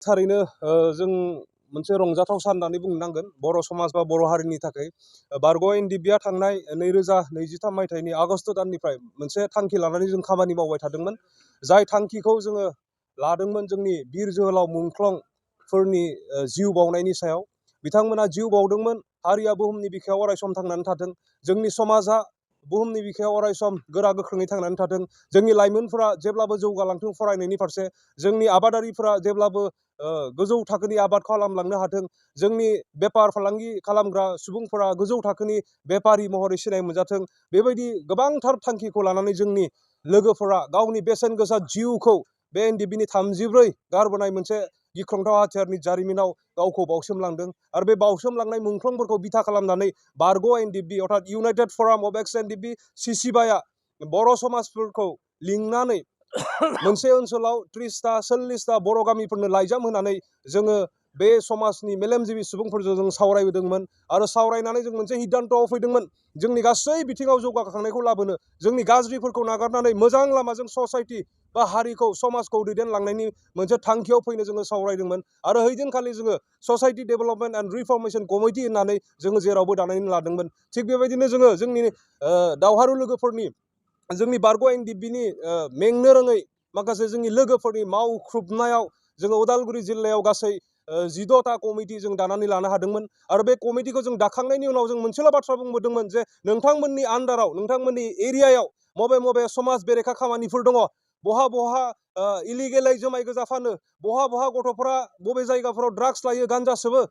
थारैनो जों मोनसे रंजाथाव सान होननानै बुंनांगोन बर' समाज बा बर' हारिनि थाखाय। बारग' एनडिएफबिआ थांनाय 2023 मायथाइनि आगस्ट दाननिफ्राय मोनसे थांखि लानानै जों खामानि मावबाय थादोंमोन। जाय थांखिखौ जोङो लादोंमोन जोंनि बिर जोहोलाव मुंख्लंफोरनि जिउ बाउनायनि सायाव। बिथांमोना जिउ बाउदोंमोन, हारिया बुहुमनि बिखायाव अरायसम थांनानै थाथों, जोंनि समाजा बुहुमनि बिखायाव अरायसम गोरा गोख्रोङै थांनानै थाथों, जोंनि लाइमोनफोरा जेब्लाबो जौगालांथों फरायनायनि फारसे, जोंनि आबादारिफोरा जेब्लाबो गोजौ थाखोनि आबाद खालामलांनो हाथों, जोंनि बेफार फालांगि खालामग्रा सुबुंफोरा गोजौ थाखोनि बेपारि महरै सिनाय मोनजाथों। बेबायदि गोबांथार थांखिखौ लानानै जोंनि लोगोफोरा गावनि बेसेन गोसा जिउखौ बे एनडिएफबिनि 34 गारबोनाय मोनसे गिख्रंथाव हाथियारनि जारिमिनाव गावखौ बाउसोमलांदों। आरो बे बाउसोमलांनाय मुंख्लंफोरखौ बिथा खालामनानै बारग' एनडिएफबि अर्थात इउनाइटेड फराम अफ एक्स-NDFB सिसिबाया बर' समाजफोरखौ लिंनानै मोनसे ओनसोलाव 30टा 40टा बर' गामिफोरनो लाइजाम होनानै जोङो बे समाजनि मेलेमजिबि सुबुंफोरजों जों सावरायबोदोंमोन आरो सावरायनानै जों मोनसे हिदान्थ'आव फैदोंमोन। जोंनि गासै बिथिङाव जौगाखांनायखौ लाबोनो, जोंनि गाज्रिफोरखौ नागारनानै मोजां लामाजों ससाइटि बा हारिखौ समाजखौ दैदेनलांनायनि मोनसे थांखियाव फैनो जोङो सावरायदोंमोन। आरो हैदिनखालि जोङो society development and reformation committee होननानै जोङो जेरावबो दानानै लादोंमोन। थिग बेबायदिनो जोङो जोंनि दावहारु लोगोफोरनि, जोंनि बारग' एनडिएफबिनि मेंनो रोङै माखासे जोंनि लोगोफोरनि मावख्रुबनायाव जोङो उदालगुरि जिल्लायाव गासै 16टा कमिटि जों दानानै लानो हादोंमोन। आरो बे कमिटिखौ जों दाखांनायनि उनाव जों मोनसेल' बाथ्रा बुंबोदोंमोन जे नोंथांमोननि आन्डाराव, नोंथांमोननि एरियायाव मबे मबे समाज बेरेखा खामानिफोर दङ, बहा बहा इलिगेलै जुमाय गोजा फानो, बहा बहा गथ'फोरा बबे जायगाफोराव ड्राग्स लायो, गान्जा सोबो,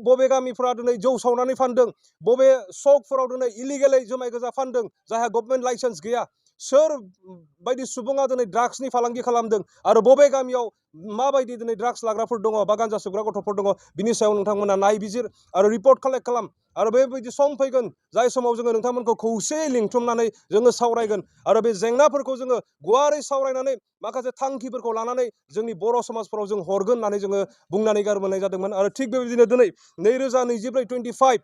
बबे गामिफोरा दिनै जौ सावनानै फानदों, बबे सकफोराव दिनै इलिगेलै जुमाय गोजा फानदों जायहा गभर्नमेन्ट लाइसेन्स गैया, सोर बायदि सुबुङा दिनै ड्राग्सनि फालांगि खालामदों, आरो बबे गामियाव माबायदि दिनै ड्राग्स लाग्राफोर दङ बा गान्जा सोबग्रा गथ'फोर दङ, बिनि सायाव नोंथांमोना नायबिजिर आरो रिपर्ट कालेक्ट खालाम। आरो बेबायदि सम फैगोन जाय समाव जोङो नोंथांमोनखौ खौसेयै लिंथुमनानै जोङो सावरायगोन आरो बे जेंनाफोरखौ जोङो गुवारै सावरायनानै माखासे थांखिफोरखौ लानानै जोंनि बर' समाजफोराव जों हरगोन होननानै जोङो बुंनानै गारबोनाय जादोंमोन। आरो थिग बेबायदिनो दिनै 2024 25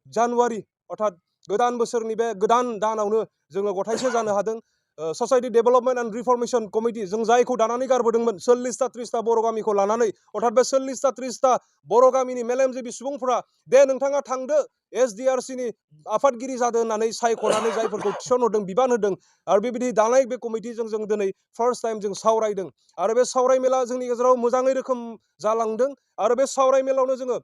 जानुवारि अर्थात गोदान बोसोरनि बे गोदान दानावनो जोङो गथायसे जानो हादों। Society development and reformation committee जों जायखौ दानानै गारबोदोंमोन 40टा 30टा बर' गामिखौ लानानै, अर्थात बे 40टा 30टा बर' गामिनि मेलेमजिबि सुबुंफोरा दे नोंथाङा थांदो एसडिआरसिनि आफादगिरि जादों होननानै सायख'नानै जायफोरखौ थिसनहरदों, बिबान होदों। आरो बेबायदि दानाय बे कमिटिजों जों दिनै फार्स्ट टाइम जों सावरायदों। आरो बे सावरायमेला जोंनि गेजेराव मोजाङै रोखोम जालांदों। आरो बे सावरायमेलावनो जोङो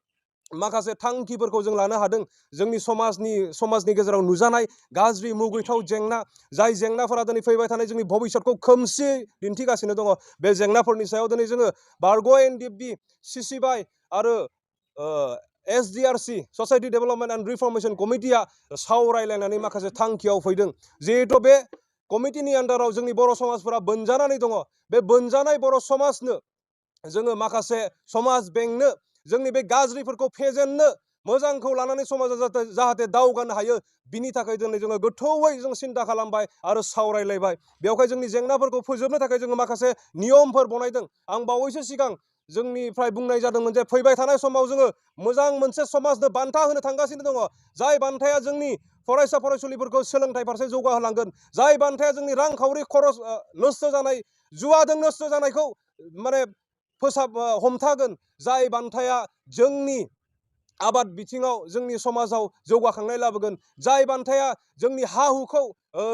माखासे थांखिफोरखौ जों लानो हादों। जोंनि समाजनि गेजेराव नुजानाय गाज्रि मुगैथाव जेंना, जाय जेंनाफोरा दिनै फैबाय थानाय जोंनि भबिष्यतखौ खोमसियै दिन्थिगासिनो दङ, बे जेंनाफोरनि सायाव दिनै जोङो बारग' एनडिएफबि सिसिबाइ आरो एसडिआरसि ससाइटि डेभेलपमेन्ट एन्ड रिफर्मेशन कमिटिया सावरायलायनानै माखासे थांखियाव फैदों। जिहेथु बे कमिटिनि आन्डाराव जोंनि बर' समाजफोरा बोनजानानै दङ, बे बोनजानाय बर' समाजनो जोङो माखासे समाज बेंनो, जोंनि बे गाज्रिफोरखौ फेजेननो, मोजांखौ लानानै समाजा जाहाथे दावगानो हायो, बिनि थाखाय दिनै जोङो गोथौयै जों सिन्था खालामबाय आरो सावरायलायबाय। बेवहाय जोंनि जेंनाफोरखौ फोजोबनो थाखाय जोङो माखासे नियमफोर बनायदों। आं बावैसो सिगां जोंनिफ्राय बुंनाय जादोंमोन जे फैबाय थानाय समाव जोङो मोजां मोनसे समाजनो बान्था होनो थांगासिनो दङ, जाय बान्थाया जोंनि फरायसा फरायसुलिफोरखौ सोलोंथाइ फारसे जौगाहोलांगोन, जाय बान्थाया जोंनि रांखावरि खरस नस्थ' जानाय, जुवाजों नस्थ' जानायखौ माने हमथागोन, जाय बान्थाया जोंनि आबाद बिथिङाव जोंनि समाजाव जौगाखांनाय लाबोगोन, जाय बान्थाया जोंनि हा हुखौ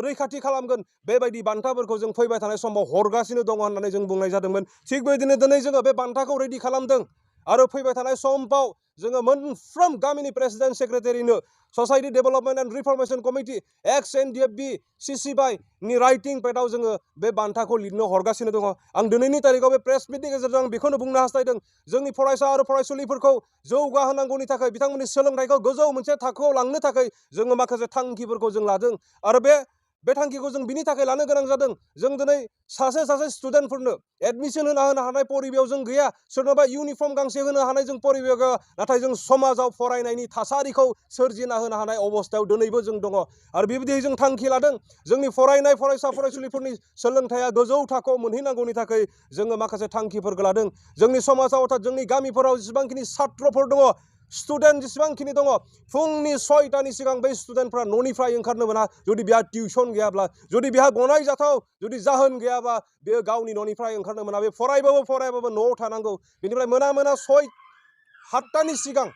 रैखाथि खालामगोन, बेबायदि बान्थाफोरखौ जों फैबाय थानाय समाव हरगासिनो दङ होननानै जों बुंनाय जादोंमोन। थिग बेबायदिनो दिनै जोङो बे बान्थाखौ रेडि खालामदों आरो फैबाय थानाय समफ्राव जोङो मोनफ्रोम गामिनि प्रेसिडेन्ट सेक्रेटारिनो society development and reformation committee एक्स-NDFB सिसिबाइनि राइटिं पेडआव जोङो बे बान्थाखौ लिरनो हरगासिनो दङ। आं दिनैनि तारिखाव बे प्रेस मिटनि गेजेरजों आं बेखौनो बुंनो हास्थायदों, जोंनि फरायसा आरो फरायसुलिफोरखौ जौगाहोनांगौनि थाखाय, बिथांमोननि सोलोंथाइखौ गोजौ मोनसे थाखोआव लांनो थाखाय जोङो माखासे थांखिफोरखौ जों लादों। आरो बे थांखिखौ जों बिनि थाखाय लानो गोनां जादों, जों दिनै सासे स्टुडेन्टफोरनो एडमिसन होनो हानाय परिबेयाव जों गैया, सोरनोबा इउनिफर्म गांसे होनो हानाय जों परिबेयाव गैया, नाथाय जों समाजाव फरायनायनि थासारिखौ सोरजिना होनो हानाय अबस्थायाव दिनैबो जों दङ। आरो बेबायदि जों थांखि लादों, जोंनि फरायनाय फरायसा फरायसुलिफोरनि सोलोंथाइया गोजौ थाखोआव मोनहैनांगौनि थाखाय जोङो माखासे थांखिफोरखौ लादों। जोंनि समाजाव अर्थात जोंनि गामिफोराव जेसेबांखिनि सात्रफोर दङ, स्टुडेन्ट जेसेबांखिनि दङ फुंनि 6टानि सिगां बै स्टुडेन्टफ्रा न'निफ्राय ओंखारनो मोना जुदि बेहा टिउसन गैयाब्ला जुदि बेहा गनायजाथाव जुदि जाहोन गैयाबा बेयो गावनि न'निफ्राय ओंखारनो मोना बे फरायबाबो न'आव थानांगौ बेनिफ्राय मोना 7टानि सिगां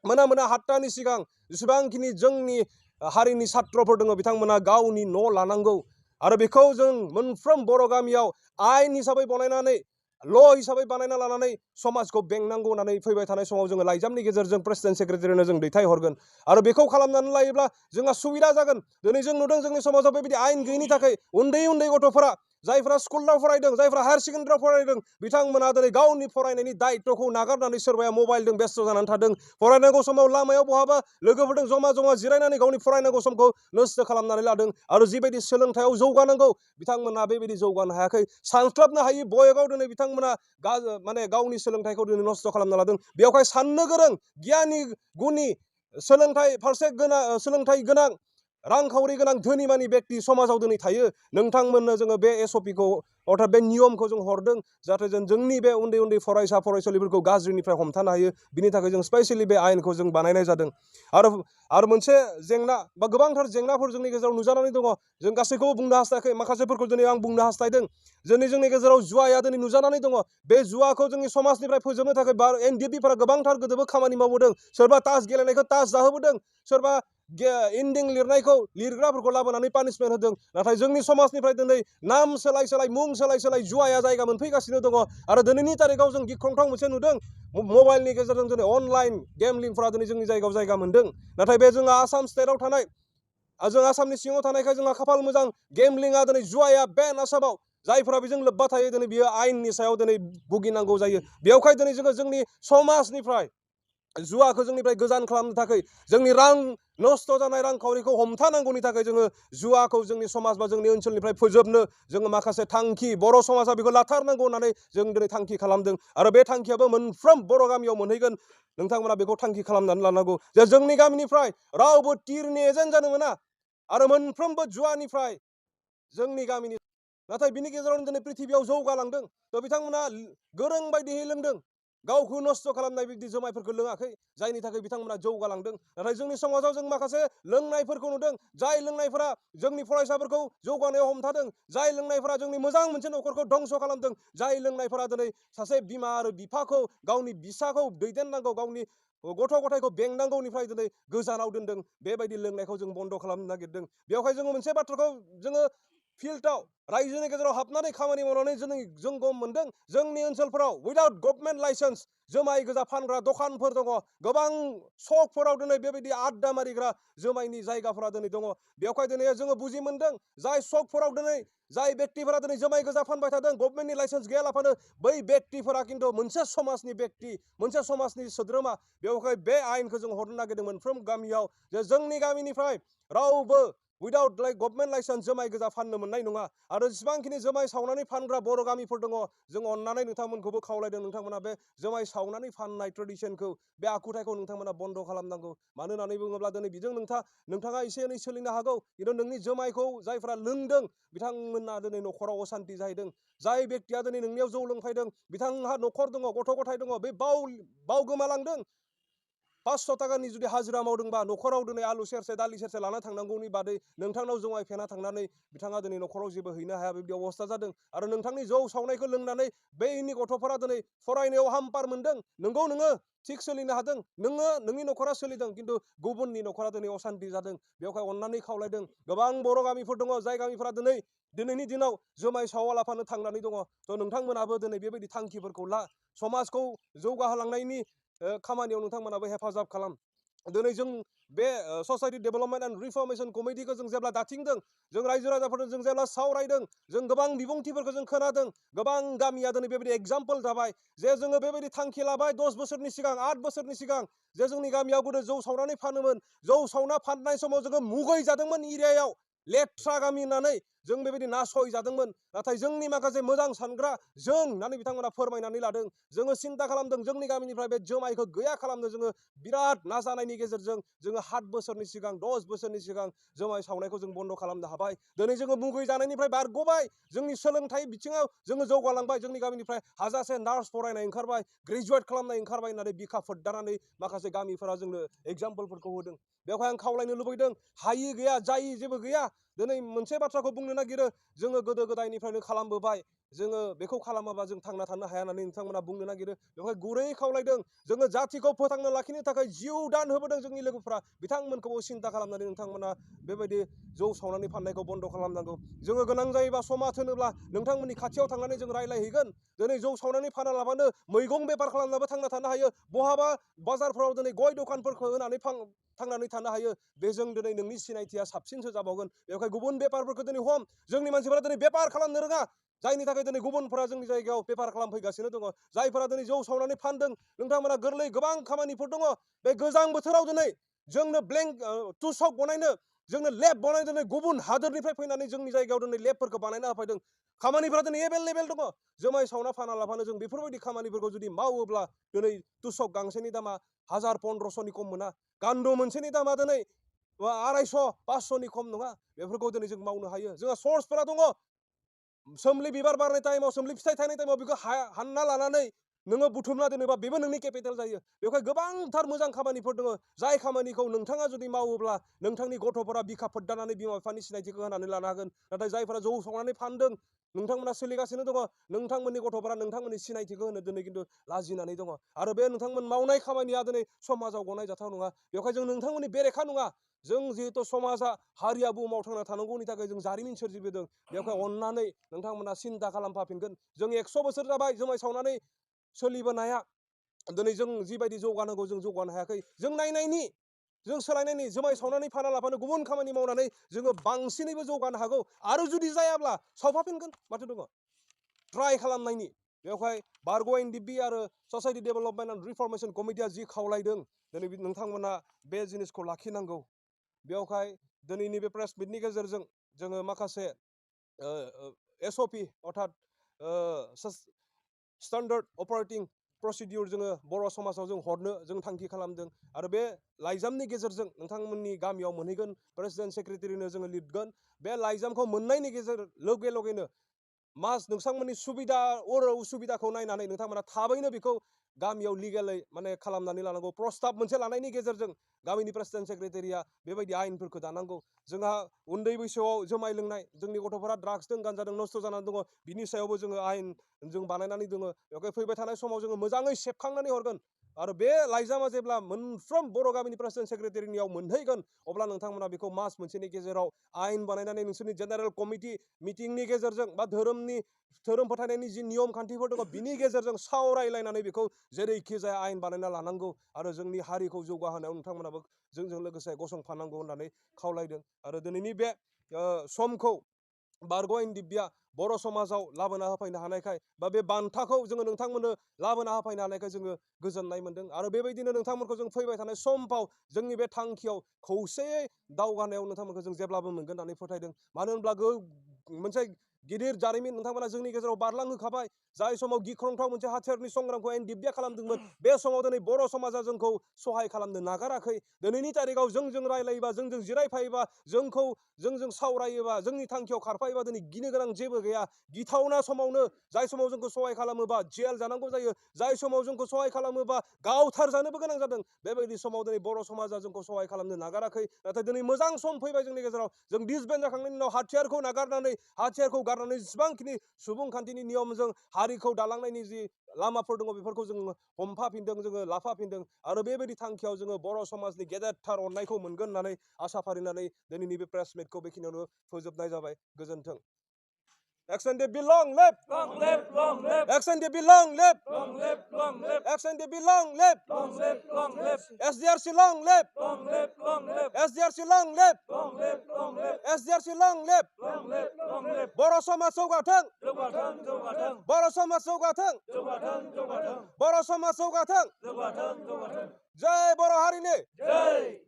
मोना 7टानि सिगां जेसेबांखिनि जोंनि हारिनि छात्रफोर दङ बिथांमोना गावनि न' लानांगौ आरो बेखौ जों मोनफ्रोम बर' गामियाव आयेन हिसाबै बनायनानै ल' हिसाबै बानायना लानानै समाजखौ बेंनांगौ होननानै फैबाय थानाय समाव जोङो लाइजामनि गेजेरजों प्रेसिडेन्ट सेक्रेटारिनो जों दैथायहरगोन आरो बेखौ खालामनानै लायोब्ला जोंहा सुबिदा जागोन दिनै जों नुदों जोंनि समाजाव बेबायदि आयेन गैयैनि थाखाय उन्दै उन्दै गथ'फोरा जायफ्रा स्कुलाव फरायदों जायफ्रा हायार सेकेन्डारियाव फरायदों बिथांमोना दिनै गावनि फरायनायनि दायित्वखौ नागारनानै सोरबाया मबाइलजों बेस्थ' जानानै थादों फरायनांगौ समाव लामायाव बहाबा लोगोफोरजों जमा जमा जिरायनानै गावनि फरायनांगौ समखौ नस्थ' खालामनानै लादों आरो जिबायदि सोलोंथायाव जौगानांगौ बिथांमोना बेबायदि जौगानो हायाखै सानस्लाबनो हायि बयगाव दिनै बिथांमोना माने गावनि सोलोंथाइखौ दिनै नस्थ' खालामना लादों बेवहाय साननो गोरों गियानि गुनि सोलोंथाइ गोनां रांखावरि गोनां धोनिमानि बेक्ति समाजाव दिनै थायो नोंथांमोननो जोङो बे एसअपिखौ अर्थात बे नियमखौ जों हरदों जाहाथे जोंनि बे उन्दै उन्दै फरायसा फरायसुलिफोरखौ गाज्रिनिफ्राय हमथानो हायो बिनि थाखाय जों स्पेसियेलि बे आयेनखौ जों बानायनाय जादों आरो मोनसे जेंना बा गोबांथार जेंनाफोर जोंनि गेजेराव नुजानानै दङ जों गासैखौबो बुंनो हास्थायाखै माखासेफोरखौ दिनै आं बुंनो हास्थायदों जोंनि गेजेराव जुवाया दिनै नुजानानै दङ बे जुवाखौ जोंनि समाजनिफ्राय फोजोबनो थाखाय एनडिएफबिफोरा गोबांथार गोदोबो खामानि मावबोदों सोरबा तास गेलेनायखौ तास जाहोबोदों सोरबा इन्दिं लिरनायखौ लिरग्राफोरखौ लाबोनानै पानिशमेन्ट होदों नाथाय जोंनि समाजनिफ्राय दिनै नाम सोलाय मुं सोलाय जुवाया जायगा मोनफैगासिनो दङ आरो दिनैनि तारिखाव जों गिख्रंथाव मोनसे नुदों मबाइलनि गेजेरजों दिनै अनलाइन गेमलिंफोरा दिनै जोंनि जायगायाव जायगा मोन्दों नाथाय बे जोंहा आसाम स्टेटआव थानाय जों आसामनि सिङाव थानायखाय जोंहा खाफाल मोजां गेमलिंआ दिनै जुवाया बेन आसामाव जायफोरा बेजों लोब्बा थायो दिनै बियो आयेननि सायाव दिनै भुगिनांगौ जायो बेवहाय दिनै जोङो जोंनि समाजनिफ्राय जुवाखौ जोंनिफ्राय गोजान खालामनो थाखाय जोंनि रां नस्थ' जानाय रांखावरिखौ हमथानांगौनि थाखाय जोङो जुवाखौ जोंनि समाज बा जोंनि ओनसोलनिफ्राय फोजोबनो जोङो माखासे थांखि बर' समाजा बेखौ लाथारनांगौ होननानै जों दिनै थांखि खालामदों आरो बे थांखियाबो मोनफ्रोम बर' गामियाव मोनहैगोन नोंथांमोना बेखौ थांखि खालामनानै लानांगौ जे जोंनि गामिनिफ्राय रावबो तिरनि एजेन्ट जानो मोना आरो मोनफ्रोमबो जुवानिफ्राय जोंनि गामिनि नाथाय बिनि गेजेरावनो दिनै पृथिबियाव जौगालांदों थ' बिथांमोना गोरों बायदियै लोंदों गावखौ नस्थ' खालामनाय बिदि जुमायफोरखौ लोङाखै जायनि थाखाय बिथांमोना जौगालांदों नाथाय जोंनि समाजाव जों माखासे लोंनायफोरखौ नुदों जाय लोंनायफोरा जोंनि फरायसाफोरखौ जौगानायाव हमथादों जाय लोंनायफोरा जोंनि मोजां मोनसे न'खरखौ धंस' खालामदों जाय लोंनायफोरा दिनै सासे बिमा आरो बिफाखौ गावनि बिसाखौ दैदेननांगौ गावनि गथ' गथायखौ बेंनांगौनिफ्राय दिनै गोजानाव दोनदों बेबायदि लोंनायखौ जों बन्द' खालामनो नागिरदों बेवहाय जोङो मोनसे बाथ्राखौ जोङो फिल्डआव रायजोनि गेजेराव हाबनानै खामानि मावनानै जों गम मोनदों जोंनि ओनसोलफोराव उइदाउट गभर्नमेन्ट लाइसेन्स जुमाय गोजा फानग्रा दखानफोर दङ गोबां सकफोराव दिनै बेबायदि आड्डा मारिग्रा जुमायनि जायगाफोरा दिनै दङ बेवहाय दिनै जोङो बुजि मोनदों जाय सकफोराव दिनै जाय बेक्तिफोरा दिनै जुमाय गोजा फानबाय थादों गभर्नमेन्टनि लाइसेन्स गैयालाफानो बै बेक्तिफोरा खिन्थु मोनसे समाजनि बेक्ति मोनसे समाजनि सोद्रोमा बेवहाय बे आयेनखौ जों हरनो नागिरदों मोनफ्रोम गामियाव जे जोंनि गामिनिफ्राय रावबो उइदाउट गभर्नमेन्ट लाइसेन्स जुमाय गोजा फाननो मोननाय नङा आरो जेसेबांखिनि जुमाय सावनानै फानग्रा बर' गामिफोर दङ जों अननानै नोंथांमोनखौबो खावलायदों नोंथांमोना बे जुमाय सावनानै फाननाय ट्रेडिसनखौ बे आखुथायखौ नोंथांमोना बन्द' खालामनांगौ मानो होननानै बुङोब्ला दिनै बेजों नोंथाङा एसे एनै सोलिनो हागौ खिन्थु नोंनि जुमायखौ जायफ्रा लोंदों बिथांमोना दिनै न'खराव असान्ति जाहैदों जाय बेक्तिया दिनै नोंनियाव जौ लोंफैदों बिथांहा न'खर दङ गथ' गथाय दङ बे बाव गोमालांदों 500 थाखानि जुदि हाजिरा मावदोंबा न'खराव दिनै आलु सेरसे दालि सेरसे लाना थांनांगौनि बादै नोंथांनाव जुमाय फेना थांनानै बिथाङा दिनै न'खराव जेबो हैनो हाया बेबायदि अबस्था जादों आरो नोंथांनि जौ सावनायखौ लोंनानै बैनि गथ'फोरा दिनै फरायनायाव हाम्पार मोनदों नोंगौ नोङो थिग सोलिनो हादों नोंनि न'खरा सोलिदों खिन्थु गुबुननि न'खरा दिनै असान्ति जादों बेवहाय अननानै खावलायदों गोबां बर' गामिफोर दङ जाय गामिफोरा दिनैनि दिनाव जुमाय सावालाफानो थांनानै दङ थ' नोंथांमोनाबो दिनै बेबायदि थांखिफोरखौ ला समाजखौ जौगाहोलांनायनि खामानियाव नोंथांमोनाबो हेफाजाब खालाम दिनै जों बे ससाइटि डेभेलपमेन्ट एन्ड रिफर्मेशन कमिटिखौ जों जेब्ला दाथिंदों जों रायजो राजाफोरजों जों जेब्ला सावरायदों जों गोबां बिबुंथिफोरखौ जों खोनादों गोबां गामिया दिनै बेबायदि एग्जाम्पल जाबाय जे जोङो बेबायदि थांखि लाबाय 10 बोसोरनि सिगां 8 बोसोरनि सिगां जे जोंनि गामियाव गोदो जौ सावनानै फानोमोन जौ सावना फाननाय समाव जोङो मुगै जादोंमोन एरियायाव लेथ्रा गामि होननानै जों बेबायदि नासयजादोंमोन। नाथाय जोंनि माखासे मोजां सानग्रा जों होननानै बिथांमोना फोरमायनानै लादों। जोङो सिन्था खालामदों जोंनि गामिनिफ्राय बे जुमायखौ गैया खालामनो जोङो बिराद नाजानायनि गेजेरजों जोङो 7 बोसोरनि सिगां 10 बोसोरनि सिगां जुमाय सावनायखौ जों बन्द खालामनो हाबाय। दिनै जोङो मुगै जानायनिफ्राय बारग'बाय। जोंनि सोलोंथाइ बिथिङाव जोङो जौगालांबाय। जोंनि गामिनिफ्राय हाजासे नार्स फरायनाय ओंखारबाय, ग्रेजुवेट खालामनाय ओंखारबाय होननानै बिखा फोद्दानानै माखासे गामिफोरा जोंनो एग्जाम्पलफोरखौ होदों। बेवहाय आं खावलायनो लुबैदों, हायि गैया जायि जेबो गैया। दिनै मोनसे बाथ्राखौ बुंनो नागिरो, जोङो गोदो गोदायनिफ्रायनो खालामबोबाय, जोङो बेखौ खालामाबा जों थांना थानो हाया होननानै नोंथांमोना बुंनो नागिरो। बेवहाय गुरै खावलायदों, जोङो जाथिखौ फोथांनो लाखिनो थाखाय जिउ दान होबोदों जोंनि लोगोफोरा। बिथांमोनखौबो सिन्था खालामनानै नोंथांमोना बेबायदि जौ सावनानै फाननायखौ बन्द खालामनांगौ। जोङो गोनां जायोबा समा थोनोब्ला नोंथांमोननि खाथियाव थांनानै जों रायलायहैगोन। दिनै जौ सावनानै फानालाबानो मैगं बेफार खालामनाबो थांना थानो हायो। बहाबा बाजारफोराव दिनै गय दखानफोरखौ होनानै थांनानै थानो हायो। बेजों दिनै नोंनि सिनायथिया साबसिनसो जाबावगोन। बेवहाय गुबुन बेफारफोरखौ दिनै हम। जोंनि मानसिफोरा दिनै बेफार खालामनो रोङा। जायनि थाखाय दिनै गुबुनफोरा जोंनि जायगायाव बेफार खालामफैगासिनो दङ। जायफोरा दिनै जौ सावनानै फानदों, नोंथांमोना गोरलै गोबां खामानिफोर दङ। बे गोजां बोथोराव दिनै जोंनो तुसक बनायनो, जोंनो लेब बनायनो दिनै गुबुन हादोरनिफ्राय फैनानै जोंनि जायगायाव दिनै लेबफोरखौ बानायना होफैदों। खामानिफोरा दिनै एभेलेबेल दङ। जुमाय सावना फानालाबानो जों बेफोरबायदि खामानिफोरखौ जुदि मावोब्ला दिनै तुसक गांसेनि दामा 1000-1500नि खम मोना। गान्दु मोनसेनि दामा दिनै 250-500नि खम नङा। बेफोरखौ दिनै जों मावनो हायो। जोंहा सर्सफोरा दङ। सोमलि बिबार बारनाय टाइमाव, सोमलि फिथाइ थायनाय टाइमाव बेखौ हानना लानानै नोङो बुथुमना दोनोबा बेबो नोंनि केपिटेल जायो। बेवहाय गोबांथार मोजां खामानिफोर दङ। जाय खामानिखौ नोंथाङा जुदि मावोब्ला नोंथांनि गथ'फोरा बिखा फोद्दानानै बिमा बिफानि सिनायथिखौ होनानै लानो हागोन। नाथाय जायफोरा जौ सावनानै फानदों, नोंथांमोना सोलिगासिनो दङ। नोंथांमोननि गथ'फोरा नोंथांमोननि सिनायथिखौ होनो दिनै खिन्थु लाजिनानै दङ। आरो बे नोंथांमोन मावनाय खामानिया दिनै समाजाव गनायजाथाव नङा। बेवहाय जों नोंथांमोननि बेरेखा नङा। जों जिहेथु समाजा, हारिया बुहुमाव थांना थानांगौनि थाखाय जों जारिमिन सोरजिबोदों। बेवहाय अननानै नोंथांमोना सिन्था खालामफाफिनगोन। जों 100 बोसोर जाबाय जुमाय सावनानै सोलिबोनाया। दिनै जों जिबायदि जौगानांगौ जों जौगानो हायाखै। जों नायनायनि, जों सोलायनायनि, जुमाय सावनानै फानालाबानो गुबुन खामानि मावनानै जोङो बांसिनैबो जौगानो हागौ। आरो जुदि जायाब्ला सावफाफिनगोन। माथो दङ? ट्राइ खालामनायनि। बेवहाय बारग' एनडिएफबि आरो ससाइटि डेभेलपमेन्ट एन्ड रिफर्मेशन कमिटिया जि खावलायदों, दिनै नोंथांमोना बे जिनिसखौ लाखिनांगौ। बेवहाय दिनैनि बे प्रेस मिटनि गेजेरजों जोङो माखासे SOP अर्थात स्टैंडार्ड अपारेटिं प्रसिडिउर जोङो बर' समाजाव जों हरनो जों थांखि खालामदों। आरो बे लाइजामनि गेजेरजों नोंथांमोननि गामियाव मोनहैगोन। प्रेसिडेन्ट सेक्रेटारिनो जोङो लिरगोन। बे लाइजामखौ मोननायनि लगे लगेनो नोंथांमोननि सुबिदा उसुबिदाखौ नायनानै नोंथांमोना थाबैनो बेखौ गामियाव लिगेलै माने खालामनानै लानांगौ। प्रस्ताब मोनसे लानायनि गेजेरजों गामिनि प्रेसिडेन्ट सेक्रेटारिया बेबायदि आयेनफोरखौ दानांगौ। जोंहा उन्दै बैसोआव जुमाय लोंनाय, जोंनि गथ'फोरा ड्राग्सजों गानजादों, नस्थ' जानानै दङ। बिनि सायावबो जोङो आयेन जों बानायनानै दङ। बेवहाय फैबाय थानाय समाव जोङो मोजाङै सेबखांनानै हरगोन। आरो बे लाइजामा जेब्ला मोनफ्रोम बर' गामिनि प्रेसिडेन्ट सेक्रेटारिनियाव मोनहैगोन, अब्ला नोंथांमोना बेखौ मास मोनसेनि गेजेराव आयेन बानायनानै नोंसोरनि जेनेरेल कमिटि मिटिंनि गेजेरजों बा धोरोम फोथायनायनि जि नियम खान्थिफोर दङ, बिनि गेजेरजों सावरायलायनानै बेखौ जेरैखि जाया आयेन बानायना लानांगौ। आरो जोंनि हारिखौ जौगाहोनायाव नोंथांमोनाबो जोंजों लोगोसे गसंफानांगौ होननानै खावलायदों। आरो दिनैनि बे समखौ बारग' एनडिएफबिआ बर' समाजाव लाबोना होफैनो हानायखाय, बा बे बान्थाखौ जोङो नोंथांमोननो लाबोना होफैनो हानायखाय जोङो गोजोननाय मोनदों। आरो बेबायदिनो नोंथांमोनखौ जों फैबाय थानाय समफाव जोंनि बे थांखियाव खौसेयै दावगानायाव नोंथांमोनखौ जों जेब्लाबो मोनगोन होननानै फोथायदों। मानो होनब्ला मोनसे गिदिर जारिमिन नोंथांमोना जोंनि गेजेराव बारलांहोखाबाय। जाय समाव गिख्रंथाव मोनसे हाथियारनि संग्रामखौ एनडिएफबिआ खालामदोंमोन, बे समाव दिनै बर' समाजा जोंखौ सहाय खालामनो नागाराखै। दिनैनि तारिखाव जोंजों रायलायोबा, जोंजों जिरायफायोबा, जोंजों सावरायोबा, जोंनि थांखियाव खारफायोबा दिनै गिनो गोनां जेबो गैया। गिथावना समावनो जाय समाव जोंखौ सहाय खालामोबा जेल जानांगौ जायो, जाय समाव जोंखौ सहाय खालामोबा गावथार जानोबो गोनां जादों, बेबायदि समाव दिनै बर' समाजा जोंखौ सहाय खालामनो नागाराखै। नाथाय दिनै मोजां सम फैबाय जोंनि गेजेराव। जों डिसबेन्ड जाखांनायनि उनाव हाथियारखौ गारनानै जेसेबांखिनि सुबुंखान्थिनि नियमजों हारिखौ दालांनायनि जि लामाफोर दङ, बेफोरखौ जों हमफाफिनदों, जोङो लाफाफिनदों। आरो बेबायदि थांखियाव जोङो बर' समाजनि गेदेरथार अननायखौ मोनगोन होननानै आसा फारिनानै दिनैनि बे प्रेस मिटखौ बेखिनियावनो फोजोबनाय जाबाय। गोजोन्थों। Ex-NDFB long live! Long live, long live! Ex-NDFB long live! Long live, long live! Ex-NDFB long live! Long live, long live! SDRC long live! Long live, long live! SDRC long live! Long live, long live! SDRC long live! Long live, long live! बर' समाज जौगाथों! जौगाथों, जौगाथों! बर' समाज जौगाथों! जौगाथों, जौगाथों! बर' समाज जौगाथों! जौगाथों, जौगाथों! जय बर' हारिनि! जय!